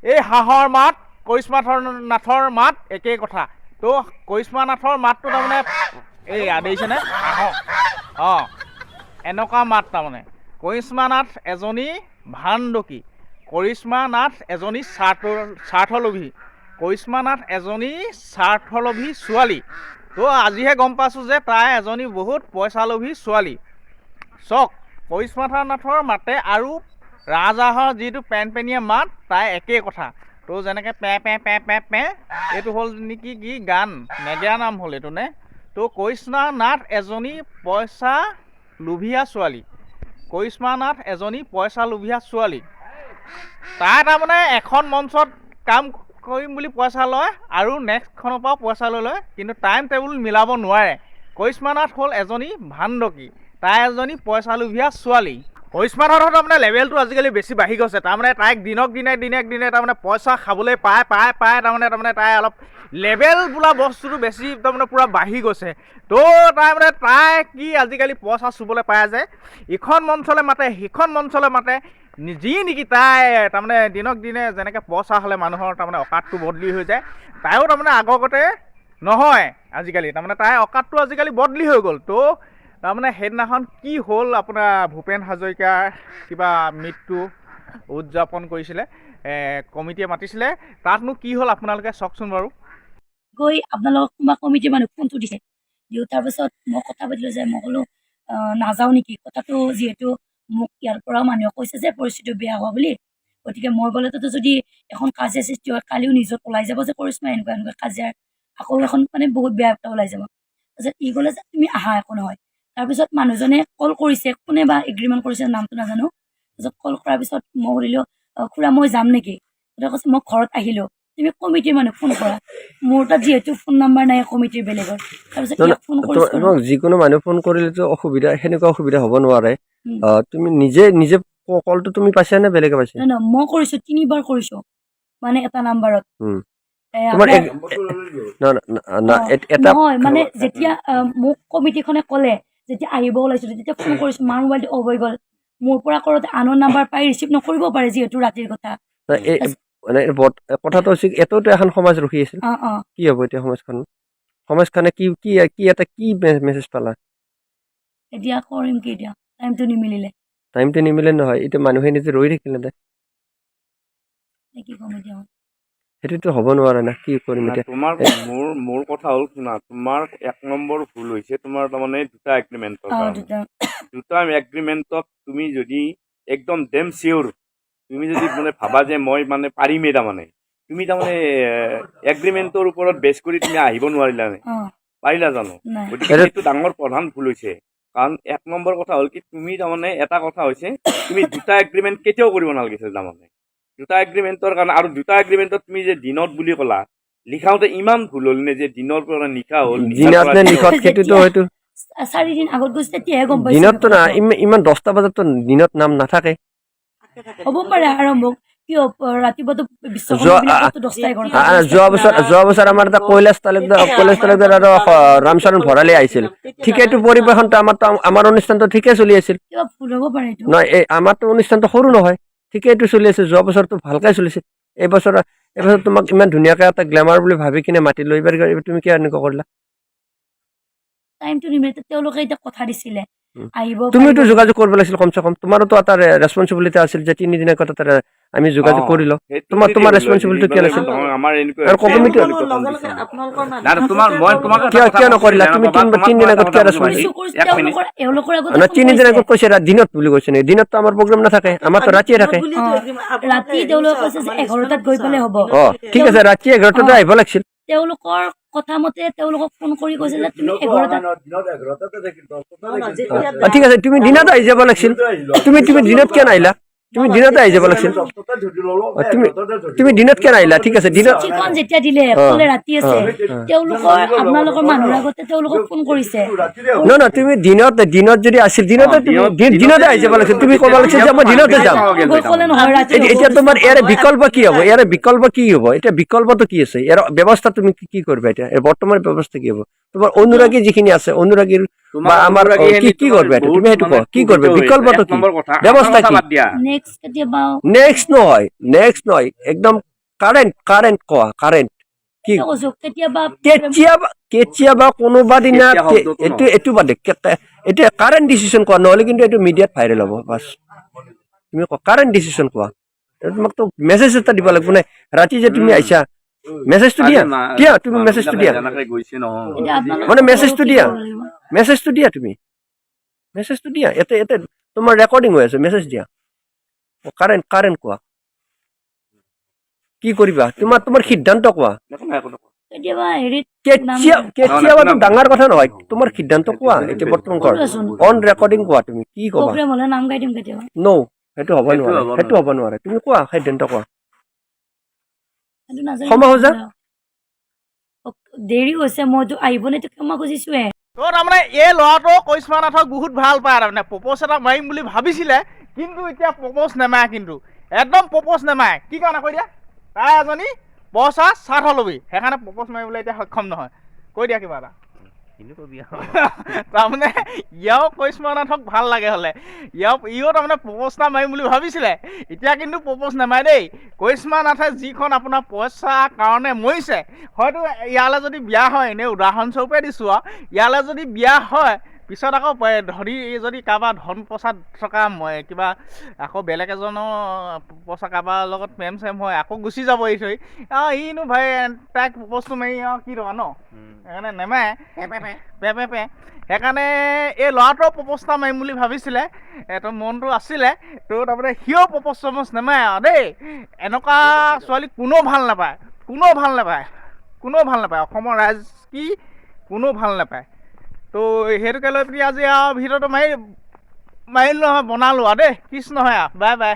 এই হাঁহৰ মাত, কৰিশ্মা নাথৰ মাত একেই কথা। তো কৰিশ্মা নাথৰ মাতটো তাৰমানে এই দেখিছেনে হাঁহৰ অঁ এনেকুৱা মাত। তাৰমানে কৰিশ্মা নাথ এজনী ভাণ্ডকী, কৰিশ্মা নাথ এজনী স্বাৰ্থলোভী, কৰিশ্মা নাথ এজনী স্বাৰ্থলোভী ছোৱালী। তো আজিহে গম পাইছোঁ যে তাই এজনী বহুত পইচালোভী ছোৱালী। চাওক, কৰিশ্মা নাথৰ মাতে আৰু ৰাজহাঁহৰ যিটো পেনপেনীয়া মাত, তাই একেই কথা। তো যেনেকৈ pay pay pay pay pay, এইটো হ'ল নেকি কি গান, নেগেৰা নাম হ'ল এইটো নে? তো কৰিশ্মা নাথ এজনী পইচা লোভীয়া ছোৱালী, কৰিশ্মা নাথ এজনী পইচা লোভীয়া ছোৱালী। তাই তাৰমানে এখন মঞ্চত কাম কৰিম বুলি পইচা লয় আৰু নেক্সটখনৰ পৰাও পইচা লৈ লয়, কিন্তু টাইম টেবুল মিলাব নোৱাৰে। কৰিশ্মা নাথ হ'ল এজনী ভাণ্ডকী, তাই এজনী পইচা লোভীয়া ছোৱালী। কৰিশ্মা নাথৰ তাৰমানে লেভেলটো আজিকালি বেছি বাঢ়ি গৈছে। তাৰমানে তাইক দিনক দিনে দিনক দিনে তাৰমানে পইচা খাবলৈ পায় পায় পায়, তাৰমানে তাই অলপ লেভেল বোলা বস্তুটো বেছি তাৰমানে পূৰা বাঢ়ি গৈছে। তো তাৰমানে তাই কি আজিকালি পইচা চুবলৈ পায় যে ইখন মঞ্চলৈ মাতে, সিখন মঞ্চলৈ মাতে, যি নেকি তাই তাৰমানে দিনক দিনে যেনেকৈ পইচা হ'লে মানুহৰ তাৰমানে অকাতটো বদলি হৈ যায়, তাইও তাৰমানে আগৰ নহয় আজিকালি, তাৰমানে তাইৰ অকাতটো আজিকালি বদলি হৈ গ'ল। তো তাৰমানে সেইদিনাখন কি হ'ল, আপোনাৰ ভূপেন হাজৰিকাৰ কিবা মৃত্যু উদযাপন কৰিছিলে, কমিটিয়ে মাতিছিলে, তাতনো কি হ'ল আপোনালোকে চাওকচোন বাৰু। গৈ আপোনালোকক কোনোবা কমিটিৰ মানুহ ফোনটো দিছে। দিওঁ তাৰপিছত মই কথা পাতিলোঁ যে মই ক'লোঁ, নাযাওঁ নেকি কথাটো, যিহেতু মোক ইয়াৰ পৰাও মানুহে কৈছে যে পৰিস্থিতিটো বেয়া হোৱা বুলি। গতিকে মই গ'লেতো যদি এখন কাজিয়া সৃষ্টি হয়, কালিও নিউজত ওলাই যাব যে কৰিশ্মা এনেকুৱা এনেকুৱা কাজিয়াৰ আকৌ এখন মানে বহুত বেয়া এটা ওলাই যাব। তাৰপিছত ই ক'লে যে তুমি আহা, একো নহয়। তাৰপিছত মানুহজনে কল কৰিছে, কোনে বা এগ্ৰিমেণ্ট কৰিছে নামটো নাজানো। তাৰপিছত কল কৰাৰ পিছত মই সুধিলোঁ, "খুৰা, মই যাম নেকি?" তেতিয়া কৈছে, "মই ঘৰত আহিলোঁ, তুমি কমিটিৰ মানুহক ফোন কৰা।" মোৰ তাত যিহেতু ফোন নাম্বাৰ নাই কমিটিৰ বেলেগৰ। তাৰপিছত নহয়, ইয়াক ফোন কৰিছোঁ আৰু। তোমাক যিকোনো মানুহ ফোন কৰিলেতো অসুবিধা, সেনেকুৱা অসুবিধা হ'ব নোৱাৰে। তুমি নিজে নিজে কলটো তুমি পাইছা নে বেলেগে পাইছে? নহয় নহয়, মই কৰিছোঁ, তিনিবাৰ কৰিছোঁ মানে এটা নাম্বাৰত। তোমাৰ আপোনাৰ না, এটা নহয়, মানে যেতিয়া মোক কমিটিখনে ক'লে, যেতিয়া আহিব ওলাইছিলোঁ তেতিয়া ফোন কৰিছোঁ, মাৰ মোবাইলটো অফ হৈ গ'ল। মোৰ পৰা কৰোঁতে আনৰ নাম্বাৰ পাই ৰিচিভ নকৰিব পাৰে, যিহেতু ৰাতিৰ কথা। না, এই মানে কথাটো হৈছে, এইটোতো এখন সমাজ ৰখি আছিল। অঁ অঁ কি হ'ব এতিয়া সমাজখন? সমাজখনে কি কি কি এটা কি মেছেজ পালা? এতিয়া কৰিম কি? এতিয়া টাইমটো নিমিলিলে। টাইমটো নিমিলে নহয়, এতিয়া মানুহে নিজে ৰৈ থাকিলে দে। কি ক'ম এতিয়া মই? সেইটোতো হ'ব নোৱাৰে না, কি কৰিম না, এতিয়া? তোমাৰ মোৰ কথা হ'ল, শুনা, তোমাৰ এক নম্বৰ ভুল হৈছে তোমাৰ তাৰমানে দুটা এগ্ৰিমেণ্টৰ কাৰণে। দুটা। দুটা এগ্ৰিমেণ্টত তুমি যদি একদম ডেম চিয়'ৰ, তুমি যদি মানে ভাবা যে মই মানে পাৰিমেই, তাৰমানে তুমি তাৰমানে এগ্ৰিমেণ্টৰ ওপৰত বেছ কৰি তুমি আহিব নোৱাৰিলা নে? পাৰিলা জানো? নাই। গতিকে সেইটো ডাঙৰ প্ৰধান ভুল হৈছে। কাৰণ এক নম্বৰ কথা হ'ল কি, তুমি তাৰমানে এটা কথা হৈছে, তুমি দুটা এগ্ৰিমেণ্ট কেতিয়াও কৰিব নালাগিছিল। তাৰমানে দুটা এগ্ৰিমেণ্টৰ কাৰণে আৰু দুটা এগ্ৰিমেণ্টত তুমি যে দিনত বুলি ক'লা, লিখাওঁতে ইমান ভুল হ'ল নে যে দিনৰ পৰা নিশা হ'ল, নিশাৰ দিনত পৰা নে দিন হ'ল? নিশাত, সেইটোতো যেতিয়া হয়তো 4 দিন আগত গৈছে, তেতিয়াহে গম পাইছোঁ। দিনততো না, ইমান 10টা বজাততো দিনত নাম নাথাকে। হ'ব পাৰে আৰম্ভ, কিয় ৰাতিপুৱাতো বিশ্বকৰ্মাবিলাকতো 10টা 11টা। যোৱা বছৰ আমাৰ এটা কৈলাশ তালুকদাৰ আৰু ৰামচৰণ ভৰালী আহিছিল। ঠিকেইতো, পৰিৱেশনটো আমাৰতো, আমাৰ অনুষ্ঠানটো ঠিকে চলি আছিল। কিবা ভুল হ'ব পাৰে এইটো। নহয়, এই আমাৰতো অনুষ্ঠানটো সৰু নহয়, ঠিকেইতো চলি আছে। যোৱা বছৰটো ভালকে চলিছিল। এইবছৰ তোমাক ইমান ধুনীয়াকে এটা গ্লেমাৰ বুলি ভাবি কিনে মাতিলো, এইবাৰ তুমি কিয় এনেকুৱা কৰিলা? টাইমটো নিমিলে, তেওঁলোকে এতিয়া কথা দিছিলে আহিব তুমিওতো পাৰিব। যোগাযোগ কৰিব লাগিছিল কমচে কম। তোমাৰোতো এটা ৰেচপনচিবিলিটি আছিল যে 3 দিন আগত এটা আমি যোগাযোগ কৰি লওঁ। সেইটো যদি তোমাৰ হ'ল হয়, responsibility যদি কিয় মানে নাছিল? নহয়, আমাৰ এনেকুৱা আৰু হৈছে, কমিটি- তেওঁলোকে কম দিছে। আপোনালোকৰ নাই, তোমাৰ মই তোমাক এটা কিয় কথা কিয় কৈছো, নকৰিলা বেয়া তুমি? নাপাবা, তোমাক 3 দিন মই এটা আগত কিয় কথা responsibility? কৰিছো, কৰিছো। এক মিনিট। এওঁলোকৰ আগতে না, ফোন 3 দিন কৰিছে। আগত কৈছে, দিনত বুলি কৈছে নেকি? দিনততো আমাৰ প্ৰগ্ৰেম নাথাকে, আমাৰতো ৰাতিয়ে থাকে। ৰাতি তেওঁলোকে কৈছে যে 11টাত গৈ পালে হ'ব। অ, ঠিক আছে, ৰাতি 11টাতে আহিব লাগিছিল। তেওঁলোকৰ কথা মতে তেওঁলোকক ফোন কৰি কৈছে যে তুমি 11টাত অ, ঠিক আছে, তুমি দিনত আহি যাব লাগিছিল। তুমি দিনত কিয় নাহিলা? তুমি দিনতে আহি যাব লাগিছিল। অ, তুমি দিনত কিয় নাহিলা? ঠিক আছে, দিনত চিঠিখন যেতিয়া দিলে, ক'লে ৰাতি আছে। তেওঁলোকৰ আপোনালোকৰ মানুহৰ আগতে তেওঁলোকক ফোন কৰিছে। নহয় নহয়, তুমি দিনত যদি আছিল, দিনতে তুমি দিনতে আহি যাব লাগিছিল। তুমি ক'ব লাগিছিল যে মই দিনতে যাম। গৈ ক'লে নহয়, ৰাতি এতিয়া হ'ব। এতিয়া তোমাৰ ইয়াৰে বিকল্প কি হ'ব? ইয়াৰে বিকল্প কি হ'ব? এতিয়া বিকল্পটো কি আছে? ইয়াৰ ব্যৱস্থা তুমি কি কি কৰিবা এতিয়া? ইয়াৰ বৰ্তমান ব্যৱস্থা কি হ'ব? তোমাৰ অনুৰাগী যিখিনি আছে, অনুৰাগীৰ তোমাৰ বা আমাৰ অনুৰাগী কি কি তোমাৰ কৰিবা এতিয়া? বহুত তুমি সেইটো মানে কোৱা, কি কৰিবা? ক্ষোভিত হৈ আছে। বিকল্পটো এক কি? নম্বৰ কথা, ব্যৱস্থা আমাৰ কথা কি? বাদ দিয়া। নেক্সট কেতিয়াবা। নেক্সট নহয়, নেক্সট নহয়, একদম। কাৰেণ্ট, কাৰেণ্ট কোৱা, কাৰেণ্ট কি? কৈছো, কেতিয়াবা। কেতিয়াবা, কেতিয়াবা কোনোবা দিনা। কেতিয়া শব্দটো এইটো এইটো বাদে, এতিয়া কাৰেণ্ট ডিচিশ্যন কোৱা, নহ'লে কিন্তু এইটো মিডিয়াত ভাইৰেল হ'ব। বাছ, তুমি কোৱা, কাৰেণ্ট ডিচিশ্যন কোৱা। এইটো তোমাকতো মেছেজ এটা দিব লাগিব নাই? ৰাতি যে তুমি আহিছা, মেছেজটো দিয়া। দিয়া, তুমি মেছেজটো দিয়া। যেনেকে গৈছে নহয়। এতিয়া আপোনালোক মানে মেছেজটো কি দিয়া। কৰিব লাগিব? মেছেজটো দিয়া, তুমি মেছেজটো দিয়া। ইয়াতে ইয়াতে তোমাৰ ৰেকৰ্ডিং হৈ আছে, মেছেজ দিয়া। কাৰেণ্ট, কাৰেণ্ট কোৱা, কি কৰিবা? তোমাৰ তোমাৰ সিদ্ধান্ত কোৱা। একো নাই, একো নকওঁ। কেতিয়াবা হেৰিত কেতিয়া, কেতিয়াবাটো ডাঙৰ কথা নহয়। তোমাৰ সিদ্ধান্ত কোৱা এতিয়া বৰ্তমান কৰ। কোৱাচোন। অন ৰেকৰ্ডিং কোৱা, তুমি কি ক'বা? প্ৰগ্ৰেম হ'লে নাম গাই দিম কেতিয়াবা। ন', সেইটো হ'ব সেইটো নোৱাৰে। হ'ব। সেইটো হ'ব নোৱাৰে। তুমি কোৱা, সিদ্ধান্ত কোৱা। সেইটো নাজানো। ক্ষমা খোজা। দেৰি হৈছে, মইতো আহিব নে, ক্ষমা খুজিছোৱে। তো তাৰমানে এই ল'ৰাটো কৰিশ্মা নাথক বহুত ভাল পায়। তাৰমানে প্ৰপ'জ এটা মাৰিম বুলি ভাবিছিলে, কিন্তু এতিয়া প্ৰপ'জ নেমাৰে। কিন্তু একদম প্ৰপ'জ নেমাৰে। কি কাৰণে কৈ দিয়া। তাই এজনী পইচা স্বাৰ্থলোভী, সেইকাৰণে প্ৰপ'জ মাৰিবলৈ এতিয়া সক্ষম নহয়। কৈ দিয়া কিবা এটা। কিনো কবি আৰু? তাৰমানে ইয়াও কৰিশ্মা নাথক ভাল লাগে হ'লে ইয়াও ইও তাৰমানে প্ৰপ'জ এটা মাৰিম বুলি ভাবিছিলে, এতিয়া কিন্তু প্ৰপ'জ নামাৰে দেই। কৰিশ্মা নাথে যিখন আপোনাৰ পইচাৰ কাৰণে মৰিছে, হয়তো ইয়ালৈ যদি বিয়া হয়, এনেই উদাহৰণস্বৰূপে দিছোঁ আৰু, ইয়ালৈ যদি বিয়া হয়, পিছত আকৌ ধনী যদি কাৰোবাৰ ধন পইচা থকা কিবা আকৌ বেলেগ এজনৰ পইচা কাৰোবাৰ লগত প্ৰেম চেম হয়, আকৌ গুচি যাব এৰি থৈ। আৰু ইনো ভাই তাইক প্ৰপ'জটো মাৰি আৰু কি টকা ন? সেইকাৰণে নেমাৰে, পে পে পে। সেইকাৰণে এই ল'ৰাটোও প্ৰপ'জ এটা মাৰিম বুলি ভাবিছিলে, এইটো মনটো আছিলে। তো তাৰমানে সিও প্ৰপ'জ চপ'জ নেমাৰে আৰু দেই। এনেকুৱা ছোৱালী কোনেও ভাল নাপায়, কোনেও ভাল নাপায়, কোনেও ভাল নাপায়। অসমৰ ৰাইজ কি, কোনেও ভাল নাপায়। তো সেইটোকে লৈ পিনি আজি আৰু ভিডিঅ'টো মাৰি মাৰিলোঁ নহয়, বনালোঁ আৰু দেই। কৃষ্ণ হয় আৰু, বাই বাই।